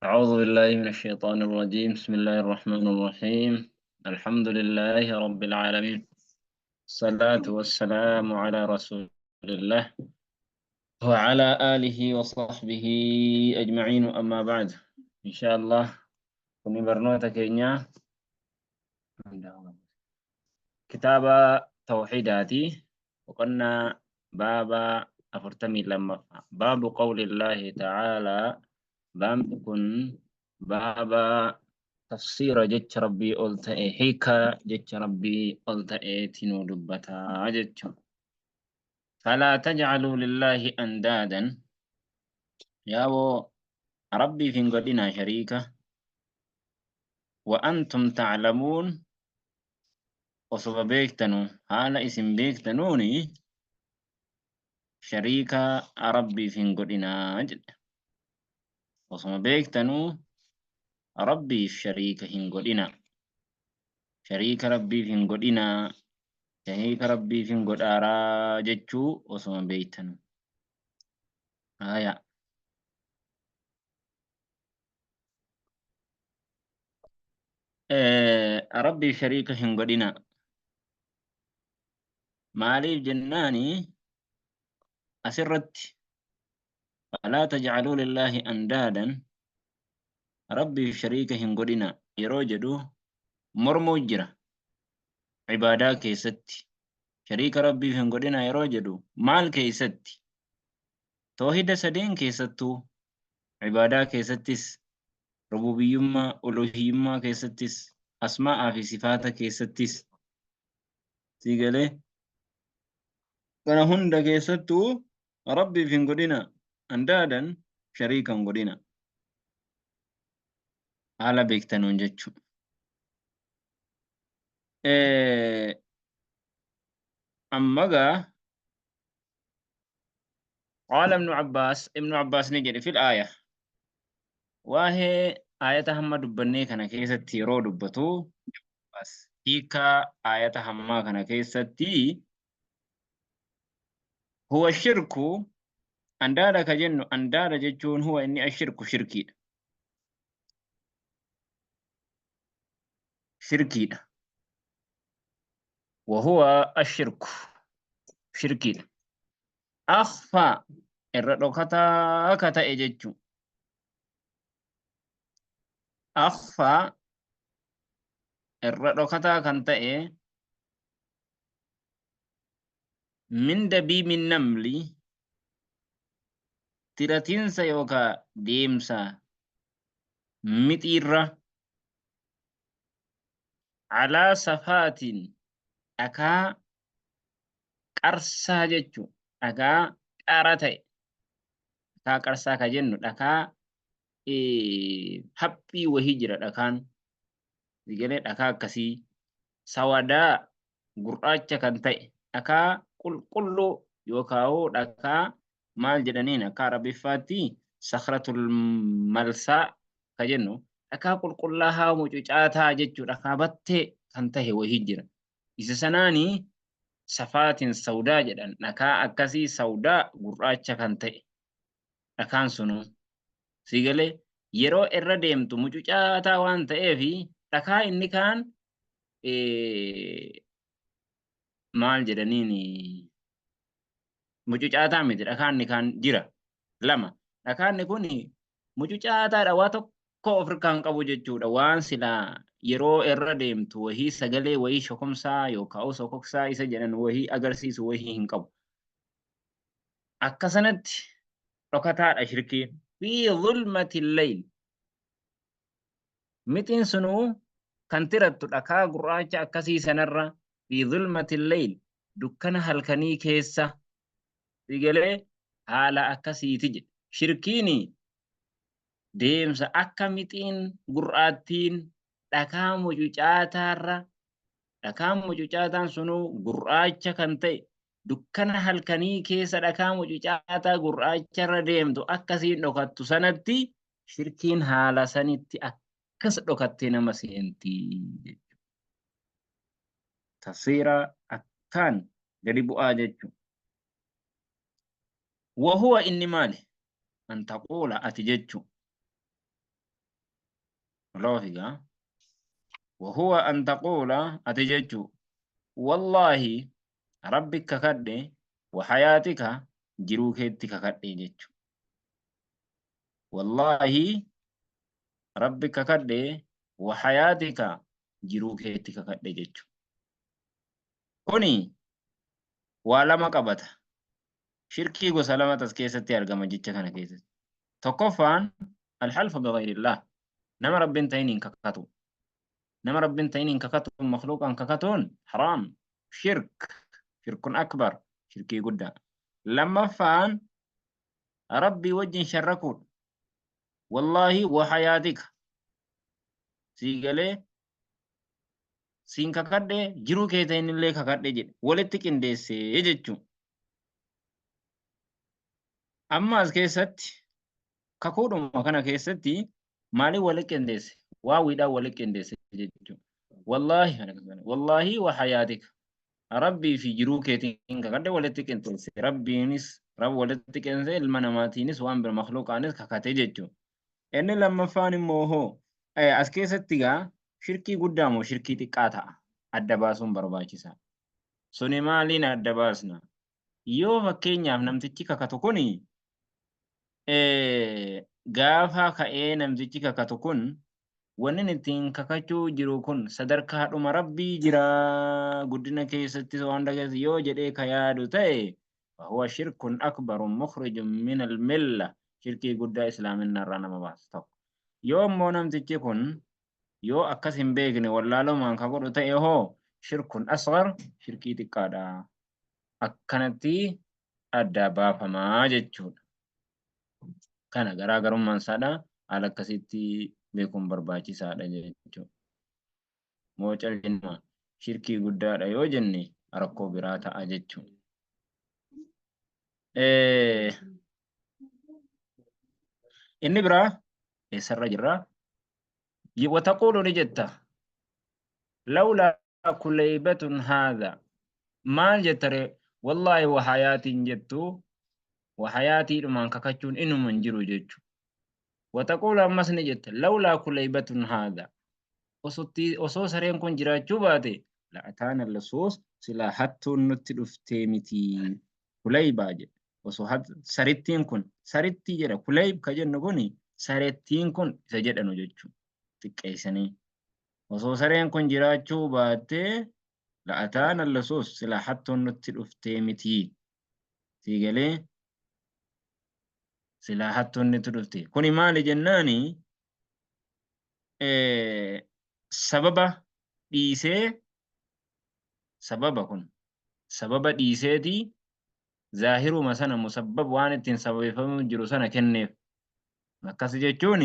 أعوذ بالله من الشيطان الرجيم. بسم الله الرحمن الرحيم. الحمد لله رب العالمين، الصلاة والسلام على رسول الله وعلى آله وصحبه أجمعين، أما بعد. إن شاء الله كن برنوتا كينيا كتاب توحيداتي، وقلنا بابا أفرتمي لما باب قول الله تعالى. Baabni kun baaba tafsiira jecha Rabbii ol ta'e, hiika jecha Rabbii ol ta'eeti nuu dubbataa jechuudha. Falaa tajcaluu lillaahi andaadan, yaaboo Rabbiif hin godhinaa shariika, wa antum taclamuun, osoma beektanu, haala isin beektanuuni shariika Rabbiif hin godhinaa jedhe. Osoma beektanuu Rabbiif shariika hin godhinaa. Shariika Rabbiif hin godhinaa. Shariika Rabbiif hin godhaaraa jechuu osoma beektanuu. Aya. Rabbiif shariika hin godhinaa. Maaliif jennaani, asirratti falaa tajcaluu lillaahi andaadan, Rabbiif shariika hin godhina yeroo jedhu mormuu jira. Ibaadaa keessatti shariika Rabbiif hin godhina yeroo jedhu maal keessatti? Toohida sadeen keessattuu, ibaadaa keessattis, rububiyyummaa uluhiyyummaa keessattis, asmaa'aa fi sifaata keessattis. Sii galee? Kana hunda keessattuu Rabbiif hin godhina andaadan, shariika hin godhina. Haala beektanuun jechuudha. Amma gaa qaala Ibnu Abbaas, Ibnu Abbaas ni jedhe, fil aaya, waa'ee aayata hamma dubbannee kana keessatti yeroo dubbatu, Abbaas hiikaa aayata hammaa kana keessatti, huwa shirku andaada ka jennu, andaada jechuun huwa inni ashirku shirkiidha, shirkiidha. Wahuwa ashirku shirkiidha, akhfaa irra dhokataa ka ta'e jechuu, akhfaa irra dhokataa kan ta'e, min dabiibi namli, tiratiinsa yookaa deemsa mixiirra, alaa safaatiin, dhakaa qarsaa jechu, dhakaa qara ta'e, dhakaa qarsaa ka jennu dhakaa haphii wahii jira, dhakaan galee dhakaa akkasii, sawadaa gurraacha kan ta'e, dhakaa qulqulluu yookaan dhakaa maal jedhaniin akka Arabiffaatti sakratul malsaa ka jennu, dhakaa qulqullaa'aa mucucaataa jechuu, dhakaa battee kan ta'e wahii jira. Isa sanaani safaatiin sawdaa jedhan, dhakaa akkasii sawdaa gurraacha kan ta'e dhakaan sunuu. Sii galee? Yeroo irra deemtu mucucaataa waan ta'eef, dhakaa inni kaan maal jedhaniin mucucaataa miti, dhakaan inni kaan jira. Lama dhakaanni kun mucucaataadha, waa tokko ofirkaa hin qabu jechuudha. Waan silaa yeroo irra deemtu wahii sagalee wahii shokomsaa yookaan sokoksaa isa jedhan wahii agarsiisu wahii hin qabu. Akka sanatti dhokataadha shirkiin. Fi zulmati layl. Mixiin sunuu kan tirattu dhakaa gurraacha akkasii sanarra, fi zulmati layl, dukkana halkanii keessa. Sigalee? Haala akkasiiti jedhe. Shirkiin deemsa akka mixiin gurraattiin dhakaa mucucaataarra, dhakaan mucucaataan sunuu gurraacha kan ta'e, dukkana halkanii keessa dhakaa mucucaataa gurraacharra deemtu akkasiin dhokattu sanatti, shirkiin haala sanitti akkas dhokattee nama seenti jechuudha. Tafsiira akkaan gadi bu'aa jechuudha. Wahuwa inni maali? An taquula, ati jechuu. Loofi gaa. Wahuwa an taquula ati jechuu wallaahi rabbi kakadhe wa hayaatika jiruu keetti kakadhe jechu. Wallaahi rabbi kakadhe wa hayaatika jiruu keetti kakadhe jechu. Kuni waa lama qabata. Shirkii gosa lamatu as keessatti argama jecha kana keessatti. Tokkoffaan alhalfu bighayrillah. Nama Rabbiin ta'iniin kakatu. Nama Rabbiin ta'iniin kakatu makhluuqaan kakatuun haraam. Shirk. Shirkun akbar. Shirkii guddaa. Lammaffaan Rabbii wajjin sharrakuudha. Wallaahi wa hayaatika. Sii galee siin kakadhe jiruu kee ta'inillee kakadhe jedhe walitti qindeessee jechuun. Amma as keessatti kakuudhuma kana keessatti maaliin walitti qindeesse? Waawiidhaan walitti qindeesse jechuudha. Wallaahi wallaahi wa hayaatika. Rabbii fi jiruu keetiin kakadhe walitti qindeesse. Rabbiinis rab walitti qindeesse ilma namaatiinis waan bira makhluuqaanis kakate jechuudha. Inni lammaffaan immoo hoo as keessatti gaa shirkii guddaa moo shirkii xiqqaa ta'a adda baasuun barbaachisaa. Suni maaliin adda baasna? Yoo fakkeenyaaf namtichi kakatu kuni gaafa ka'ee namtichi kakatu kun wanni ittiin kakachuu jiru kun sadarkaadhuma rabbii jira guddina keessattis waan dhageessu yoo jedhee ka yaadu ta'e fahuwa shirkun akbarun mukhrijun min almilla shirkii guddaa islaaminna irraa nama baasu tokko. Yoo immoo namtichi kun yoo akkas hin beekne wallaalumaan ka godhu ta'e hoo shirkun asghar shirkii xiqqaadha. Akkanatti adda baafamaa jechuudha. Kana garaagarummaan isaadha haala akkasitti beekuun barbaachisaadha jechuudha. Moo callinuma shirkii guddaadha yoo jenne rakkoo biraa ta'a jechuudha. Inni biraa eessarra jirra? Wataquulu ni jetta. Lawlaa kuleybatun haadha. Maal jetta ree? Wallaahi wa hayaatiin jettu wa hayaatiidhumaan kakachuun inuma hin jiru jechuudha. Wataquulu ammas ni jetta. Lawlaa kuleybatun haadha. Osoo sareen kun jiraachuu baate la'ataana lasuus silaa hattuun nutti dhuftee miti. Kuleybaa jedha. Osoo sarittiin kun sarittii jedha. Kuleyb ka jennu kun sarettiin kun isa jedhanu jechuudha. Xiqqeessanii. Osoo sareen kun jiraachuu baattee la'ataana lasuus silaa hattuun nutti dhuftee miti. Sii galee silaa hattuun nutti dhufte. Kuni maali jennaani sababa dhiisee sababa kun sababa dhiiseeti zaahiruma sana musabbab waan ittiin sababeeffamuu jiru sana kenneef. Akkas jechuun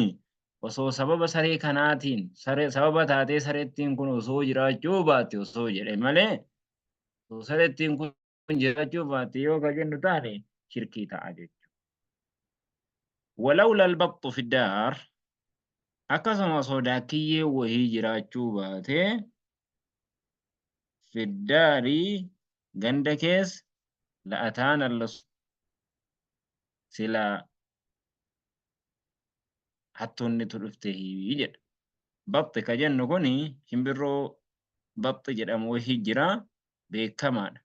osoo sababa saree kanaatiin saree sababa taatee sareettiin kun osoo jiraachuu baatte osoo jedhe malee osoo sareettiin kun jiraachuu baatte yoo ka jennu taane shirkii ta'a jechuudha. Walawla albaxxu fi daar akkasuma osoo daakkiyyee wahii jiraachuu baatee fiddaarii ganda keessa la'ataana silaa hattoonnitu dhufte jedha. Baxxi ka jennu kuni shimbirroo baxxi jedhamu wahii jira beekamaadha.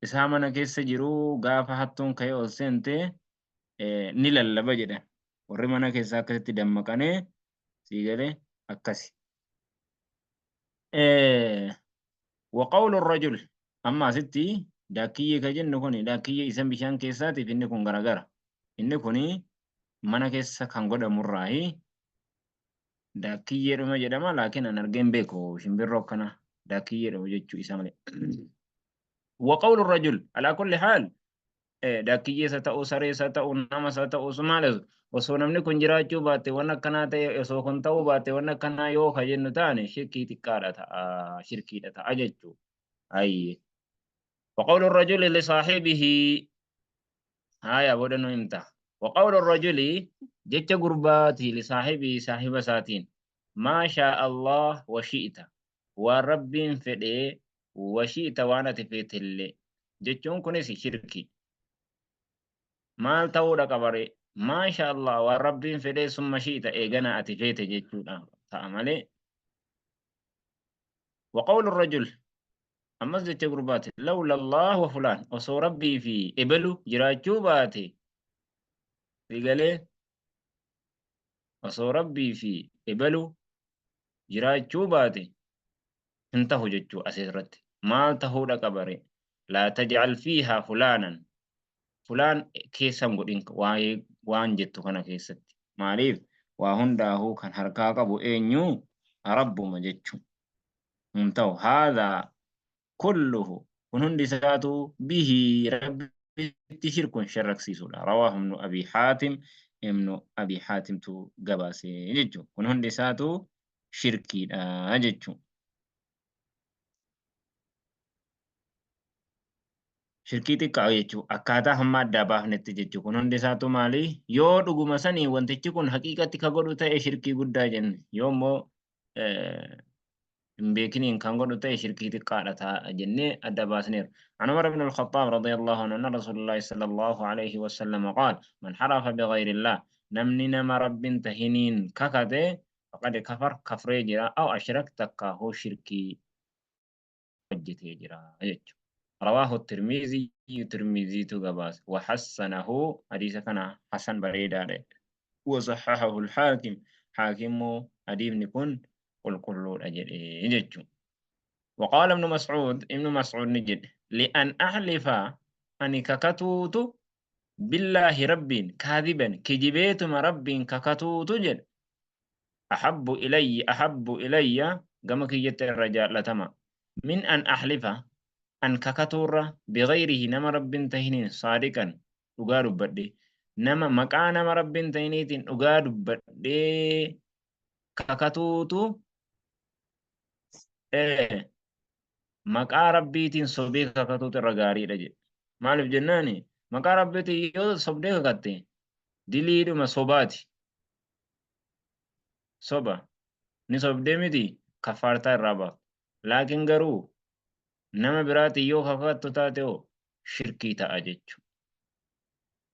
Isaa mana keessa jiru gaafa hattuun ka'ee ol seente ni lallaba jedhan. Warri mana keessaa akkasitti dammaqanee sii galee akkasi. Wa qawlu rajul amma asitti daakkiyyee ka jennu kun daakkiyyee isa bishaan keessaatiif inni kun garagara. Inni kun mana keessa kan godhamurraayi daakkiyyeedhuma jedhama laakiin an argee hin beeku shimbirroo akkana daakkiyyeedhuma jechuu isaa malee. Wa qawlu rajul alaa kulli haal daakkiyyees haa ta'u sarees haa ta'u namas haa ta'u maalis osoo namni kun jiraachuu baatte waan akkanaa ta'e osoo kun ta'uu baatte waan akkanaa yoo ka jennu taane shirkii xiqqaadha ta'a shirkiidha ta'a jechuudha. Ayyee. Wa qawlu rajuli li saahibihi Haya booda nu himta. Wa qawlu rajuli jecha gurbaati li saahibii saahiba isaatiin. Maa shaa Allah wa shi'ta. Waan Rabbiin fedhee wa shi'ta waan ati feetellee. Jechuun kunis shirki. Maal ta'uudha qabare? Maasha Allah waan Rabbiin fedhee summa shi'ita eegana ati feete jechuudha ta'a malee. Waqawlu rajul ammas jecha gurbaati lawla Allah wa fulaan osoo Rabbii fi ebelu jiraachuu baate sigalee osoo Rabbii fi ebelu jiraachuu baate hin tahu jechuu asirratti maal tahuudha qabare laa taj'al fiihaa fulaanan fulaan keessan godhin waa'ee waan jettu kana keessatti maaliif waa hundaahuu kan harkaa qabu eenyu rabbuma jechuu hin ta'u haadhaa kulluhu kun hundi isaatu bihi rabbitti shirkun sharraksiisuudha rawaahu ibnu abi haatim ibnu abi haatimtu gabaase jechuu kun hundi isaatu shirkiidha jechuu Shirkii xiqqaa jechuun akkaataa hamma addaa baafnetti jechuun kun hundi isaatu maali? Yoo dhuguma sanii wantichi kun haqiiqatti ka godhu ta'e shirkii guddaa jenne. Yoo immoo hin beekiniin kan godhu ta'e shirkii xiqqaadha ta'a jennee adda baasneera. An Umar ibn al-Khattab radiyallahu anhu anna Rasulullahi sallallahu alayhi wa sallam qaal man halafa bighayri Allah namni nama Rabbin tahiniin kakate faqad kafar kafree jira aw ashrak takka hoo shirkii hojjetee jira jechuudha. Rawaahu Tirmiizii Tirmiiziitu gabaase. Wahassanahu hadiisa kana hasan bareedaadha. Wasahahahu al-haakim haakimu hadiifni kun qulqulluudha jedhee jechuudha. وقال ابن مسعود ابن مسعود نجد لأن أحلف أني ككتوت بالله رب كاذبا كجبيتما رب ككتوت جد أحب إلي أحب إلي كما كيت الرجاء لتما من أن أحلف أن ككتور بغيره نما رب تهنين صادقا أقارب بدي نما مكان نما رب تهنيتين أقارب بدي ككتوتو إيه maqaa rabbiitiin sobee kakatuutu irra gaariidha jedhe. Maaliif jennaani maqaa rabbiitiin yoo sobdee kakatte diliidhuma sobaati. Soba ni sobdee miti kaffaartaa irraa baafta. Laakiin garuu nama biraatiin yoo kakattu taate hoo shirkii ta'a jechuudha.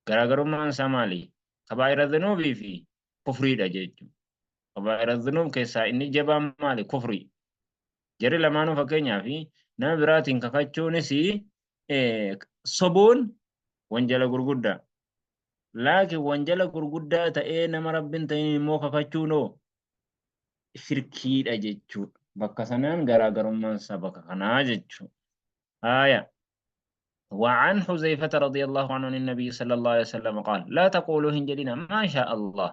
Garaagarummaan isaa maali? Kabaa'ira dhunuubii fi kufriidha jechuudha. Kabaa'ira dhunuub keessaa inni jabaan maali? Kufrii. Jarri lamaanuu fakkeenyaaf nama biraatiin kakachuunis sobuun wanjala gurguddaa. Laakiin wanjala gurguddaa ta'ee nama rabbiin ta'in immoo kakachuun hoo shirkiidha jechuudha. Bakka sanaan garaagarummaan isaa bakka kanaa jechuudha. Haaya. وعن حذيفة رضي الله عنه عن النبي صلى الله عليه وسلم قال لا تقولوا هنجلنا ما شاء الله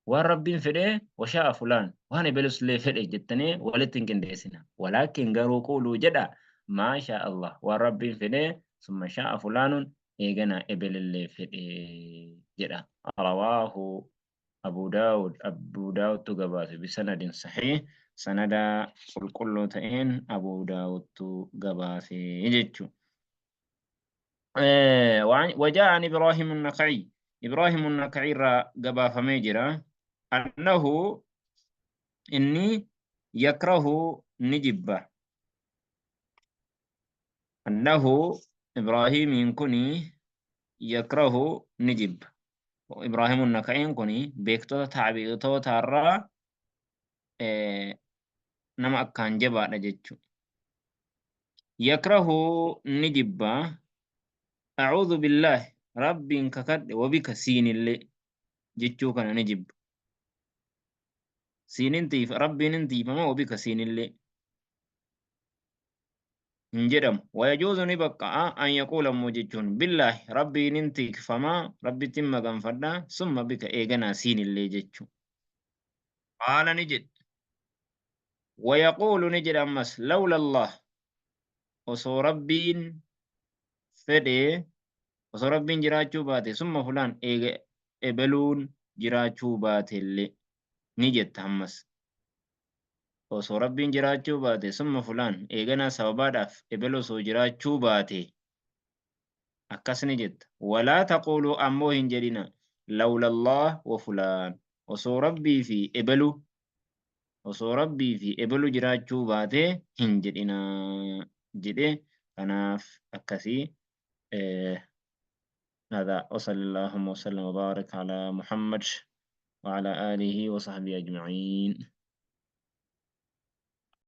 waan rabbiin fedhe washa'a fulaan waan ebelusllee fedhe jettanii walitti hin qindeessina. Walaakin garuu quuluu jedha maashaa Allah waan rabbiin fedhe summa sha'a fulaanun eegana ebelillee fedhe jedha. Rawaahu Abu Daawud Abu Daawudtu gabaase bisanadin sahih sanada qulqulluu ta'een Abu Daawudtu gabaase jechuudha. وجاء عن إبراهيم النخعي إبراهيم النخعي را قبا فميجرا أنه إني يكره نجبة أنه إبراهيم كني يكره نجب إبراهيم النخعي كني بيكتو تعبيتو ترى نما أكان جبا نجتشو يكره نجبة أعوذ بالله رب ككد وبك سين اللي جتشو كان نجب سين انتي رب انتي فما وبك سين اللي انجرم ويجوز نبقى أن يقول موجتشون بالله ربي ننتي فما ربي تم غنفرنا ثم بك إيغنا سين اللي جتشو قال نجد ويقول نجد أمس لولا الله osoo rabbiin fedhe osoo rabbiin jiraachuu baate summa fulaan eega ebeluun jiraachuu baatellee ni jetta ammas osoo rabbiin jiraachuu baate summa fulaan eeganaa sababaadhaaf ebelu osoo jiraachuu baate akkas ni jetta walaa taquuluu ammoo hin jedhina lawla Allah wa fulaan osoo rabbii fi ebelu osoo rabbii fi ebelu jiraachuu baate hin jedhina jedhe kanaaf akkasii هذا، وصلى اللهم وسلم وبارك على محمد وعلى آله وصحبه أجمعين.